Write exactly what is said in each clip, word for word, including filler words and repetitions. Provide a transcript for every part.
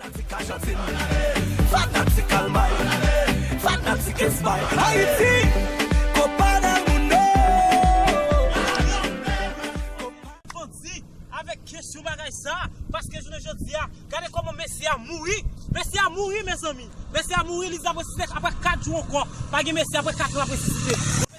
Fanatik Ajantin, fanatik Almay, fanatik Espay, Ayiti, Copa del Mundo. Bandi avèk kesyon bagay sa, paske jounen jodi a, gade kòman mesye a mouri. Mesye a mouri, mezanmi. Mesye a mouri, li ap resisite apre kat jou ankò. Pa gen mesye apre kat jou l ap resisite.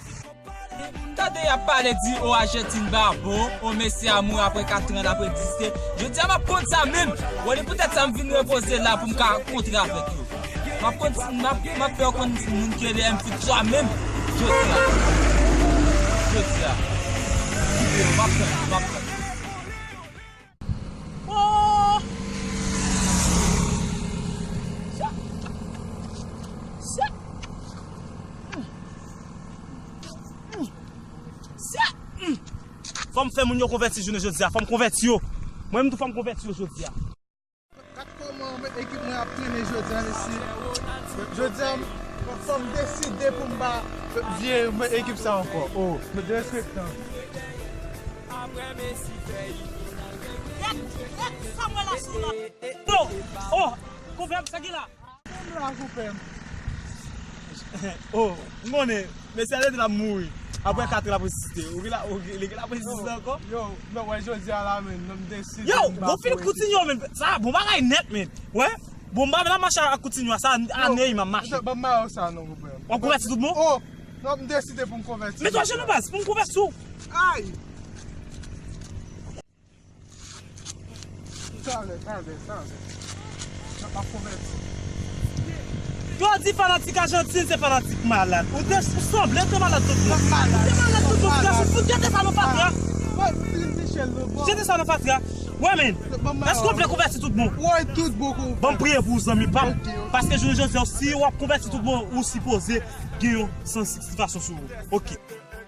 Tande y ap pale di, o, Ajantin pa bon, o, mesye a mouri apre katran l ap egziste. Jodi a m ap konn sa menm. Bon, li poutèt sa m vin repoze la pou m ka kontre avèk yo. M ap konn, m ap, m ap fè yo konn moun ke le M Fit twa menm. Jodi a. Jodi a. Kite yo, m ap tann, m ap tann. Oh! Sa! Sa! Sa! Fò m fè moun yo konvèti jounen jodi a. Fò m konvèti yo. Mwen menm tou fò m konvèti yo jodi a. Gad kòman ekip mwen ap trennen jodi a, mesye. Jodi a, fò m deside pou m pa vye ekip sa ankò. Oh, m derespektan. Gad, gad sa mwen la sou la. Oh, oh, konpè m, sa ki la? Konpè m la, konpè m. Oh, m konnen, mesye a te di l ap mouri. Apre katran l ap resisite. Ou gen la, ou gen, li gen la resisite ankò? Yo, men wè jodi a la, men, non m deside. Yo, m pa bon Filip Coutinho, men, sa bon bagay nèt, men. Wè, bon, m pa vle mache ak Coutinho, sa a Neymar mache. Ban m mayo sa non, konpè m. W ap konvèti tout bon? Oh, non, m deside pou m konvèti. Met twa jenou baz, pou m konvèti w. Ay! Talè, talè, talè. N ap konvèti. Yo di fanatik Ajantin se fanatik malad. Ou te, ou sanble te malad tout bon. Ou te malad tout bon. Ou te fout jete sa nan fatra. Jete sa nan fatra. Wè, men. Èske w vle konvèti tout bon? Wè, tout bon konvèti. Ban m priye pou ou, zanmi pa m. Paske jounen jodi a, si w ap konvèti tout bon, ou sipoze gen yon sansifikasyon sou ou. Ok.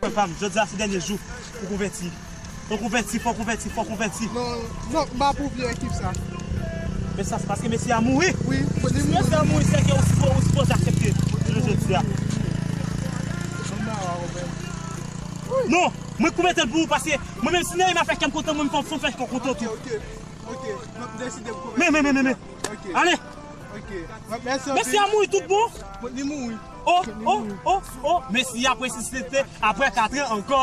Frè pa m, jodi a se dènye jou pou konvèti. Fò konvèti, fò konvèti, fò konvèti. Non, non, m pa pou vye ekip sa. Men sa se paske mesye a mouri. Wi, li mouri. Si mesye a mouri, se ke ou sipo-, ou sipoze aksepte jounen jodi a. Non, mwen k pou mete l pou ou, paske mwen menm si Neymar fè kè m kontan, mwen menm fò m fè kè w kontan tou. Ok, ok, ok. M ap deside pou konvèti. Men, men, men, men, men. Ok. Ale. Ok. M ap mèsi anpil. Mesye a mouri tout bon. Li mouri. Oh, oh, oh, oh, Messi ap resisite apre katran ankò,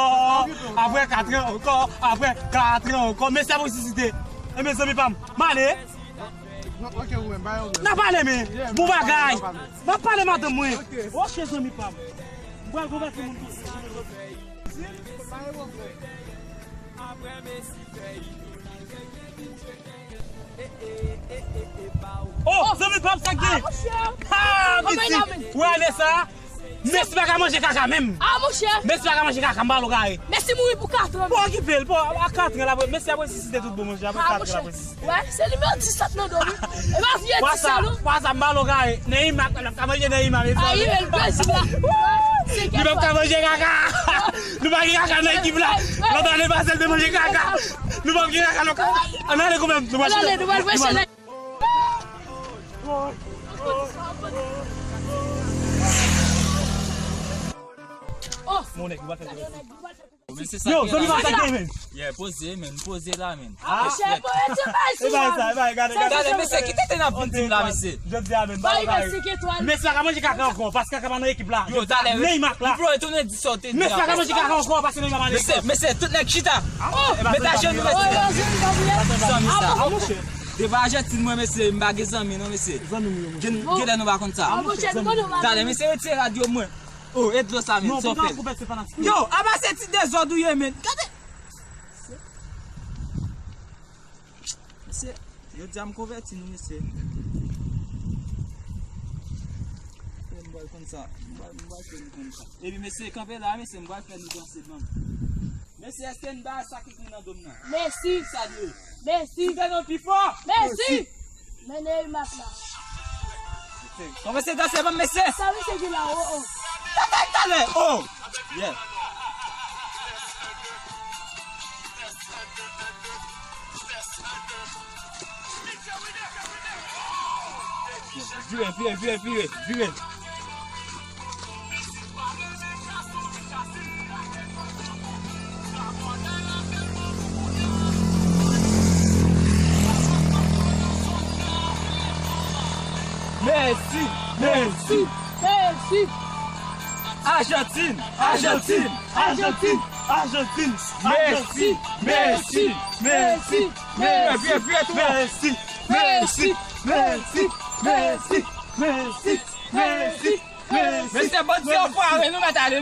apre katran ankò, apre katran ankò. Messi ap resisite. E mezanmi pa m, m ale. N ap pale, men. Bon bagay. M ap pale madanm mwen. Ok, zanmi pa m. M pral konvèti moun tou. Oh, zanmi pa m, sa k gen? Ah, monchè. Ha, Messi. Ou ale sa? Messi pa ka manje kaka menm. Ah, monchè. Messi pa ka manje kaka, m ba l kare. Messi mouri pou katran. Pa okipe l, pa, a katran la, Messi ap resisite tout bon, monchè, apre katran la, Messi. Wè, se nimewo disèt nan do, wi. E pa vye di sa, non. Pwa sa, m ba l kare. Neymar, n ap ka manje Neymar, mezanmi. Ayi, men, Brezil la. Nou p ap ka manje kaka. Nou pa gen kaka nan ekip la. Lontan ane pase, nou te manje kaka. Nou p ap gen kaka nan kaka. Ann ale kanmenm, nou pral chita. Ann ale, nou pral chita. Mon nèg, nou pral fè. Yo, zanmi pa sa k gen, men. Yeah, poze, men. Poze la, men. Ah, monchè, poze, bay sou la. E bay sa, e bay, gade, gade. Talè, mesye, ki tenten n ap vin di m la, mesye? Jodi a, men, bay, bay. Messi pa ka manje kaka ankò, paske kaka pa nan ekip la. Yo, talè, Neymar la. Messi pa ka manje kaka ankò, paske Neymar pa nan ekip la. Mesye, mesye, tout nèg chita. Met ajenou, mesye. Zanmi sa. Devan Ajantin, mwen, mesye, m pa gen zanmi, non, mesye. Gen, genlè nou pa konn sa. Talè, mesye, retire radyo mwen. Oh, e dlo sa, men, sa w fè? Yo, apa se ti dezòd ou ye, men. Gade. Mesye, jodi a m konvèti nou, mesye. M pral konn sa. M pral, m pral fè nou konn sa. Epi, mesye, kanpe la, mesye, m pral fè nou danse, ban m. Mesye, èske n ba sa ki ekri nan do m nan? Messi. Sa l ye? Messi. Kite non pi fò. Messi. Men Neymar la. Kòmanse danse, ban m, mesye. Sa misye di la, oh, oh. Talè, talè, oh. Yeah. Vire, vire, vire, vire, vire. Mèsi, mèsi, mèsi. Ajantin, Ajantin, Ajantin, Ajantin. Mèsi, mèsi, mèsi, mèsi, mèsi, mèsi, mèsi, mèsi, mèsi, mèsi, mèsi. Mesye, bandi yo fware, nou mèt ale.